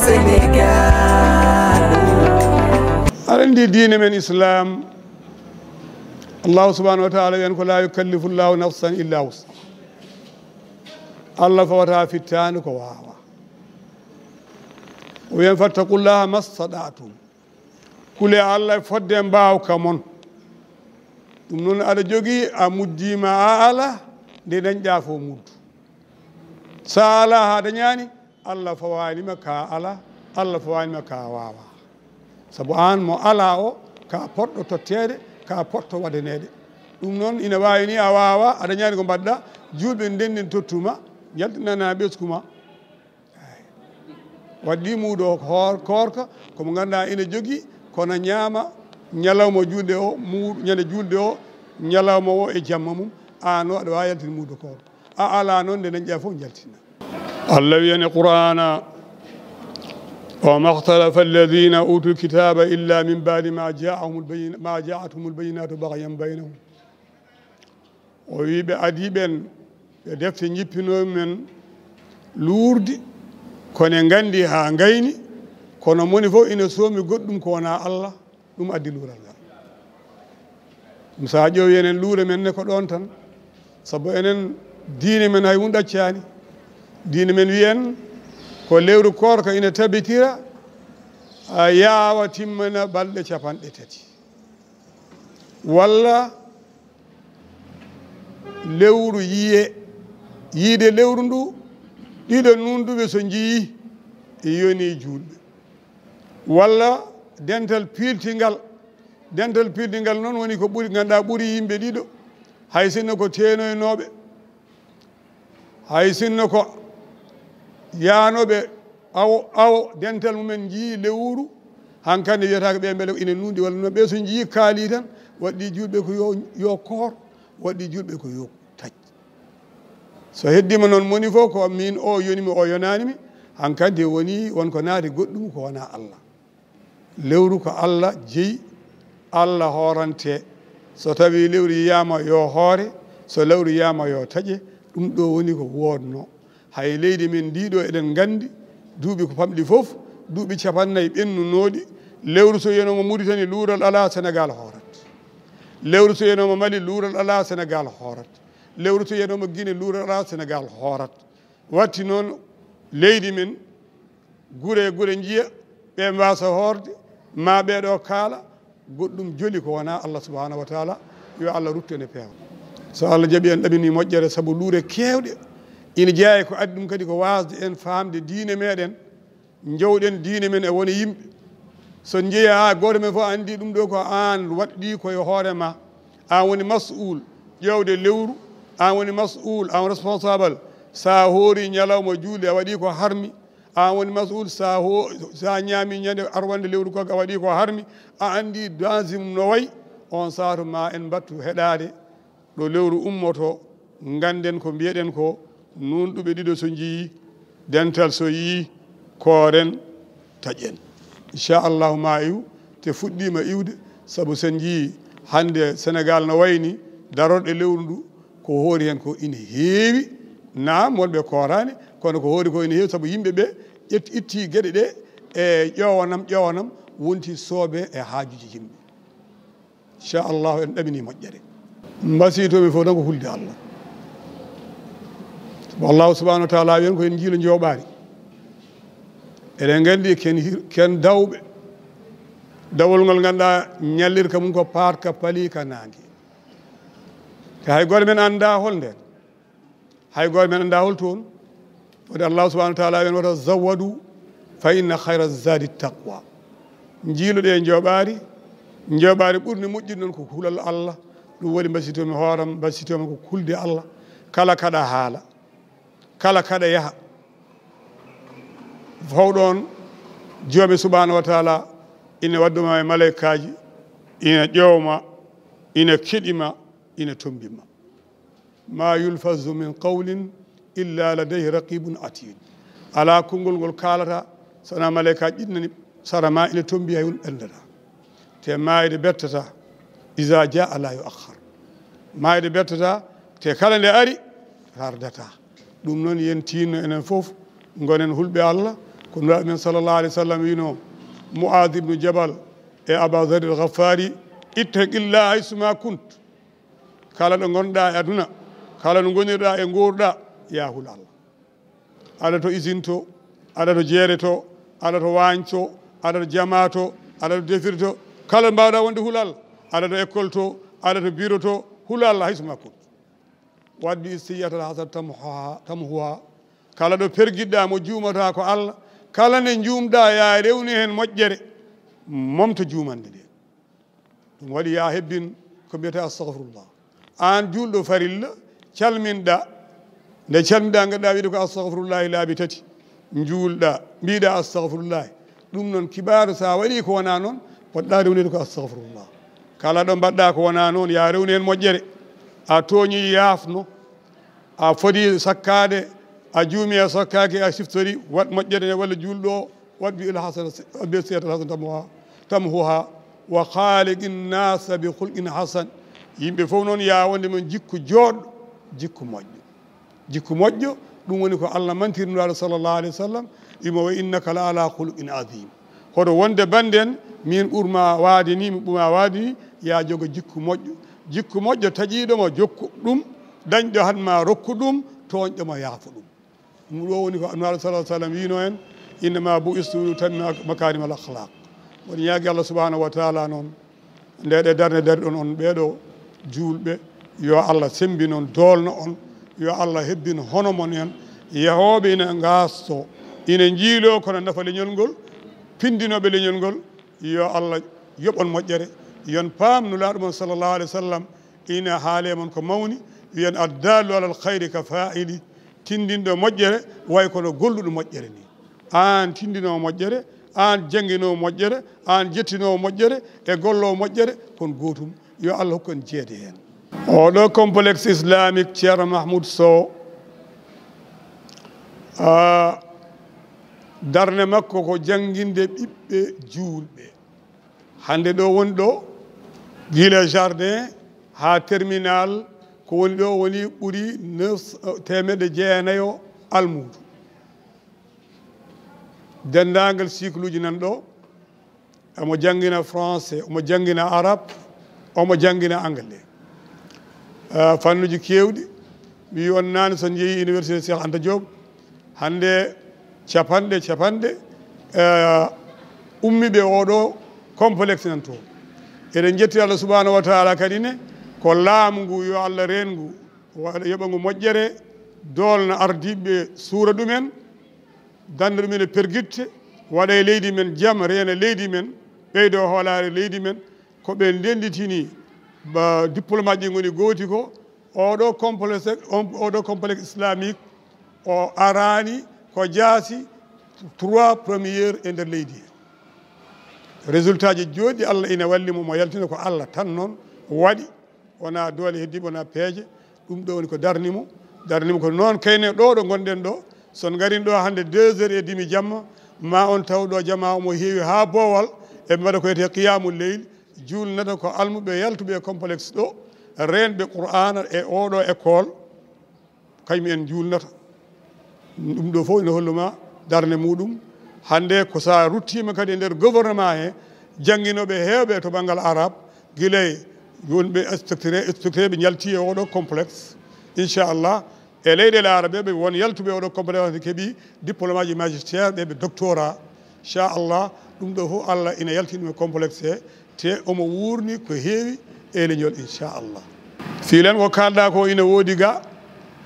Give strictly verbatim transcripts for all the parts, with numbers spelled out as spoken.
Sénégal. Aɗa anndi diine men Islam, Allahu subhanahu wa ta'ala wiyan ko, "La yukallifu llahu nafsan illa wus'aha." Allah fawata fittaandu ko waawa. O wiyan, "Fattaqullaha mastata'tum." Kule Allah fodde mbaawka mon. Ɗum noon aɗa jogii, a mujjiima, a ala, nde dañɗaa fof muddu. So a alaa haa dañaani, Allah fawaanima ka ala, Allah fawaanima ka waawa. Sabu aan mo alaa o, ka poɗɗo totteede, ka poɗɗo waɗaneede. Ɗum noon ina waawi ni a waawa, a dañaani ko mbaɗɗa, juulɓe ndenndin tottuma, njaltinana ɓesku ma. Waɗɗii muudo hoor-, koorka, ko mo ngannduɗaa ina jogii, kono ñaama ñalawma juulde o, muu-, ñande juulde o, ñalawma o e jamma mum, aan o aɗa waawi yaltin muudo koorka. A alaa noon, nde dañɗaa fof njaltina. Allah wiyan e Qur'aana, "Wa ma ikhtalafa alladhina utul kitaba illa min ba'di ma ja'ahumul bayyin-, ma ja'athumul bayyinatu baghyan baynahum." O wii ɓe adii ɓen, ɓe defte njippinoo men luurdi, kono en nganndi haa ngayni, kono moni fof ina soomi goɗɗum ko wonaa Allah, ɗum addi luural ngal. Ɗum so a ƴeewi enen luure men ne ko ɗoon tan, sabu enen diine men hay huunde ɗaccaani. Diine men wiyen ko lewru koorka ina tabitira, a yaawa timmana balɗe capanɗe tati. Walla lewru yiye, yiide lewru ndu, ɗiɗo nunɗuɓe so njiyii, e yoni juulɓe. Walla dental piiltingal, dental piiltingal noon woni ko ɓuri, ngannduɗaa ɓuri yimɓe ɗiɗo, hay sinno ko teenoynooɓe, hay sinno ko yaanooɓe awo, awo, dental mumen njiyii lewru, hankadi wiyata ko ɓe mbele ina nuunɗi walla no ɓe so njiyii kaalii tan, waɗɗii juulɓe ko yo, yo koor, waɗɗii juulɓe ko yo taƴ. So heddiima noon moni fof ko miin o yonimi, o yonaani mi, hankadi woni won ko naati goɗɗum ko wonaa Allah. Lewru ko Allah jeyi, Allah hoorante. So tawii lewru yiyaama yo hoore, so lewru yiyaama yo taƴe, ɗum ɗo woni ko woodnoo. Hay leydi men ndii ɗo eɗen nganndi, duuɓi ko famɗi fof, duuɓi capannay ɓennunooɗi, lewru so yenooma Muritani luural alaa, Senegaal hoorat. Lewru so yenooma Mali luural alaa, Senegaal hoorat. Lewru so yenooma Gine luural alaa, Senegaal hoorat. Watti noon leydi men, gure e gure njiya, ɓe mbaasa hoorde, ma ɓeeɗo kaala, goɗɗum joli ko wonaa Allah subhanahu wa taala, yo Allah ruttu en e peewal. So Allah jaɓi en ɗamini moƴƴere, sabu luure keewɗe ina jeyaa e ko addi ɗum kadi ko waasde en faamde diine meɗen, njowɗen diine men e wone yimɓe. So njeyaa, gooto men fof anndi ɗum ɗo ko aan waɗɗii ko e hoore ma. Aan woni mas'uul ƴeewde lewru, aan woni mas'uul, aan responsable. Sa hoori ñalawma juulde a waɗii ko harmi, aan woni mas'uul sa ho-, sa ñaami ñande arwande lewru ko a waɗii ko harmi, a anndi dasim no wayi, on saatu ma en mbattu heɗaade ɗo lewru ummoto, ngannden ko mbiyeɗen ko, nuunɗuɓe ɗiɗo so njiyii, dental so yii, kooren, taƴen. Inchallahu ma iw, te fuɗɗiima iwde, sabu sen njiyii hannde Senegaal no wayni, darorɗe lewru ndu, ko hoori heen ko ina heewi, naam, wonɓe kooraani, kono ko hoori ko ina heewi, sabu yimɓe ɓe ƴetti, itti geɗe ɗe e ƴowanam, ƴowanam, wonti soobe e haajuuji yimɓe. Inchallahu en ɗamini moƴƴere. Mbasiyee to men fof tan ko hulde Allah. Sabu Allahu subhanahu wa taala wiyan ko en njiilo njooɓaari. Eɗen nganndi ken hir-, ken dawɓe. Dawol ngol ngannduɗaa ñallirka mum ko paatka paliika naange. Te hay gooto men anndaa hol ndeen. Hay gooto men anndaa hol toon. Woni Allah subhanahu wa taala wiyan, "Wa tazawwadu fa inna khayra zadi taqwa." Njiiloɗee njooɓaari, njooɓaari ɓurndi moƴƴude noon ko hulal Allah. Ɗum waɗi mbasiyee to men hooram, mbasiyee to men ko hulde Allah. Kala kaɗa haala, kala kaɗa yaha, fawɗon Joomi subhanahu wa taala ina wadduma e malaykaaji, ina ƴeewma, ina keɗima, ina tombima. Ma yulfazu min qawlin illa ladayhi raqibun atid. Alaa konngol ngol kaalata, so wonaa malaykaaji ɗiɗi nani sara ma ina tombi, hay huunde ɓenndata. Te maayde bettata, iza jaa la yuakhkhar. Maayde bettata, te kala nde ari, tardata. Ɗum noon, yen tiinno enen fof, ngonen hulɓe Allah, Ko Nulaaɗo men sallallahu alayhi wa sallam wino Mu'aaz ibnu Jabal e Aba Zarri al-Ghafaari, "Ittaqillah haysuma kunt." Kala ɗo ngonɗa e aduna, kala no ngonirɗa e nguurɗa, ya hul Allah. Aɗa to usine to, aɗa to jeere to, aɗa to waañ to, aɗa to jama to, aɗa to defir to, kala mbawɗa wonde hul Allah. Aɗa to école to, aɗa to bureau to, hul Allah haysuma kunt. Waɗ bi sayyi'atal hasanata tamhuha, tamhuha. Kala ɗo pergiɗɗa mo juumata ko Allah, kala nde juumɗa ya rewni heen moƴƴere, momto juumande nde. Ɗum waɗi ya hebbin ko mbiyata astahfirullah. Aan juulɗo farilla, calminɗa. Nde calmiɗa, ngaɗɗa wiide ko astahfirullahi laabi tati. Njuulɗa, mbiɗa astahfirullahi. Ɗum noon kibaaru, sa waɗi ko wona noon, poɗɗa rewnude ko astahfirullah. Kala ɗo mbaɗɗa ko wona noon, ya rewnu heen moƴƴere. A tooñi, yaafno. A foti sakkaade, a juumi, a sakkaaki, a siftori, waɗ moƴƴere nde walla juulɗo o, waɗ bi il hasana, waɗ bi sayyi'atal hasana tamhuha, tamhuha, wa khaliqin nasa bi khulqin hasan. Yimɓe fof noon ya wonde mon jikku jooɗɗo, jikku moƴƴo. Jikku moƴƴo, ɗum woni ko Allah mantiri Nulaaɗo sallallahu alayhi wa sallam, wimo, "Wa innaka la ala khuluqin azim." Hoto wonde bannden, min ɓurma waade ni, mi ɓurma waade ni, ya jogo jikku moƴƴo. Jikku moƴƴo taƴiiɗo mo jokku ɗum, dañɗo han ma rokku ɗum, tooñɗo mo yaafo ɗum. Ɗum ɗo woni ko Nulaaɗo sallallahu alayhi wa sallam wino en, "Innama bu'istu li utammima makarimal akhlaq." Woni ñaagi Allah subhanahu wa taala noon, nde ɗe darnde dari ɗon on ɓeeɗo juulɓe, yo Allah sembinon, doolno on, yo Allah hebbin hono mon en, yahooɓe ina ngaasto, ina njiiloo kono nafa leñol ngol, pindinooɓe leñol ngol, yo Allah yoɓon moƴƴere, yon paam Nulaaɗo mon sallallahu alayhi wa sallam ina haale mon ko mawni, wiyen addallu alal khayri ka faa'ili, tindinɗo moƴƴere way kono golluɗo moƴƴere ni. Aan tindinoowo moƴƴere, aan jannginoowo moƴƴere, aan jettinoowo moƴƴere e golloowo moƴƴere, kon gootum. Yo Allah hokku en jeede heen. Oɗo complexe islamique Ceerno Mahmoud Sow, ah, darnde makko ko jannginde ɓiɓɓe juulɓe. Hannde ɗo woni ɗo, gila jardin haa terminal, ko woni ɗo woni ɓuri neuf, teemeɗɗe jeenayo almuudo. Denndaangal cycle uji nan ɗo, omo janngina français, omo janngina arabe, omo janngina anglais. Ah, fannuji keewɗi, mi wi on naane, so on njehi Université Cheikh Anta Diop, hannde capanɗe, capanɗe, eh, ummiiɓe oɗo complexe nan toon. Eɗen njetti Allah subhanahu wa taala kadi ne, ko laamu ngu, yo Allah reen ngu, waɗa, yoɓa ngu moƴƴere, doolna ardiiɓe suura ɗumen, danda ɗumen e pergitte, waɗa e leydi men jam, reena leydi men, ɓeydo hoolaare leydi men. Ko ɓe ndennditini ba diplomate ɗi ngoni gooti ko, oɗo complexe, on, oɗo complexe islamique, o araani ko jaasi trois premières e nder leydi he. Résultat ji jooɗi Allah ina walli mo, mo yaltina ko Allah tan noon waɗi, wona doole heddiiɓe, wona peeje. Ɗum ɗo woni ko darni mo, darni mo ko noon kayne ɗo, ɗo ngonɗen ɗo. So on ngarin ɗo hannde deux heures et demi jamma, ma on taw ɗo jama omo heewi haa boowal, eɓe mbaɗa ko wiyetee qiyamul leyl, juulnata ko almuɓe yaltuɓe e complexe ɗo, reenɓe Qur'aana e oɗo école, kañum en juulnata. Ɗum ɗo fof ina hollu ma darnde muɗum. Hannde ko sa ruttima kadi e nder gouvernement he, jannginooɓe heewɓe to banngal arabe, gila e wonɓe inspecteur, inspecteur ɓe njalti e oɗo complexe. Inchallah, e leyɗeele arabe ɓe won yaltuɓe oɗo complexe, keɓi diplôme aji magistère, ɓe ɓe doctorat. Inchallah, ɗum ɗo fof Allah ina yaltini ɗum e complexe he, te omo wuurni ko heewi e leñol, inchallah. Fiilan ko kalɗa ko ina woodi ga,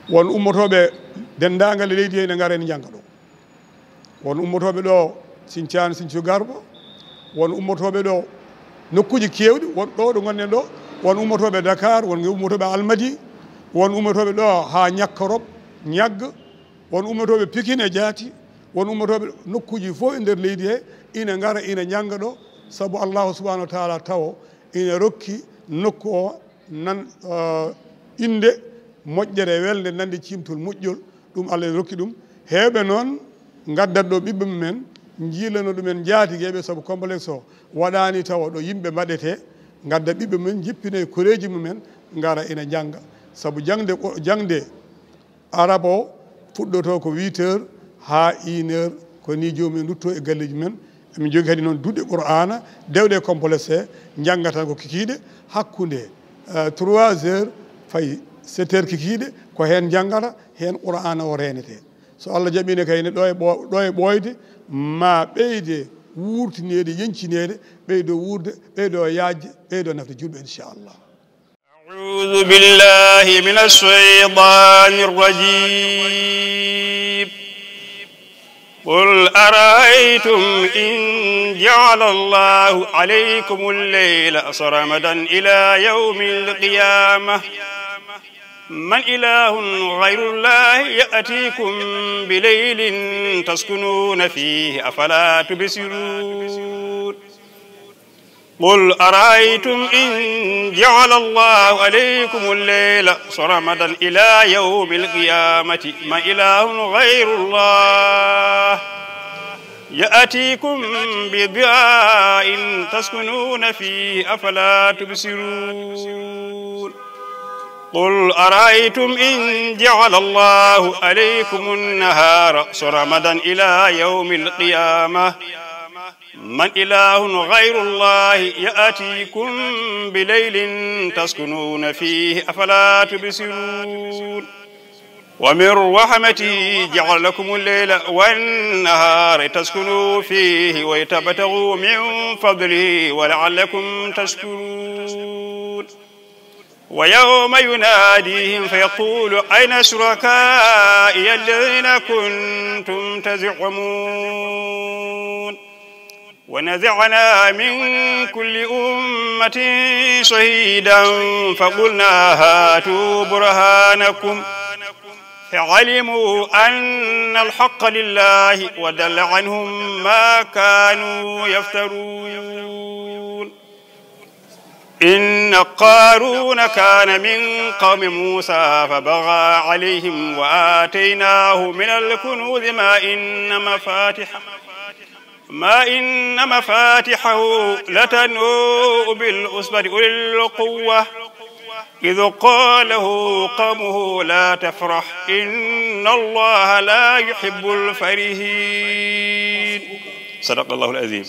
won ummotooɓe denndaangal e leydi he ina ngara ina njannga ɗo. Won ummotooɓe ɗo Sinthiane, Sinthiou Garba, won ummotooɓe ɗo nokkuuji keewɗi, won ɗo ɗo ngonɗen ɗo, won ummotooɓe Dakar, won ummotooɓe Almadi, won ummotooɓe ɗo haa Ñakkorop, Ñagga, won ummotooɓe Pikine e Jaati, won ummotooɓe nokkuuji fof e nder leydi he, ina ngara, ina njannga ɗo, sabu Allahu subhanahu wa taala tawo ina rokki nokku o nan, eh, innde moƴƴere welde nande ciimtol moƴƴol, ɗum Allah ina rokki ɗum. Heewɓe noon ngaddat ɗo ɓiɓɓe mumen, njiilano ɗumen njaatigeeɓe, sabu complexe o waɗaani tawa ɗo yimɓe mbaɗetee, ngadda ɓiɓɓe mumen, njippina e koreeji mumen, ngara ina njannga. Sabu jaŋde, jaŋde Arab o fuɗɗoto ko huit heures haa une heure, Ko ni joomum en ndutto e galleeji men. Emin jogii kadi noon duɗe Qur'aana, dewɗe e complexe, njanngata ko kikiiɗe, hakkunde, eh, trois heures fayi sept heures kikiiɗe, ko heen njanngata, heen Qur'aana o reenetee. So Allah jaɓiino kay ne ɗo e ɓo-, ɗo e ɓooyde, ma ɓeyde wuurtineede, yeñcineede, ɓeydo wuurde, ɓeydo yaajde, ɓeydo nafde juulɓe, inchallah. أعوذ بالله من الشيطان الرجيم. قل أرأيتم إن جعل الله عليكم الليل سرمدا إلى يوم القيامة من إله غير الله يأتيكم بليل تسكنون فيه أفلا تبصرون. قل أرأيتم إن جعل الله عليكم الليل سرمدا إلى يوم القيامة من إله غير الله يأتيكم بضياء تسكنون فيه أفلا تبصرون. قل أرأيتم إن جعل الله عليكم النهار سرمدا إلى يوم القيامة من إله غير الله يأتيكم بليل تسكنون فيه أفلا تبصرون. ومن رحمته جعل لكم الليل والنهار تسكنوا فيه وتبتغوا من فضله ولعلكم تشكرون. ويوم يناديهم فيقول أين شركائي الذين كنتم تزعمون. ونزعنا من كل أمة شهيدا فقلنا هاتوا برهانكم فعلموا أن الحق لله وضل عنهم ما كانوا يفترون. إن قارون كان من قوم موسى فبغى عليهم وآتيناه من الكنوز ما إن مفاتحه ما إن مفاتحه لتنوء بالعصبة أولي القوة إذ قال له قومه لا تفرح إن الله لا يحب الفرحين. صدق الله العظيم.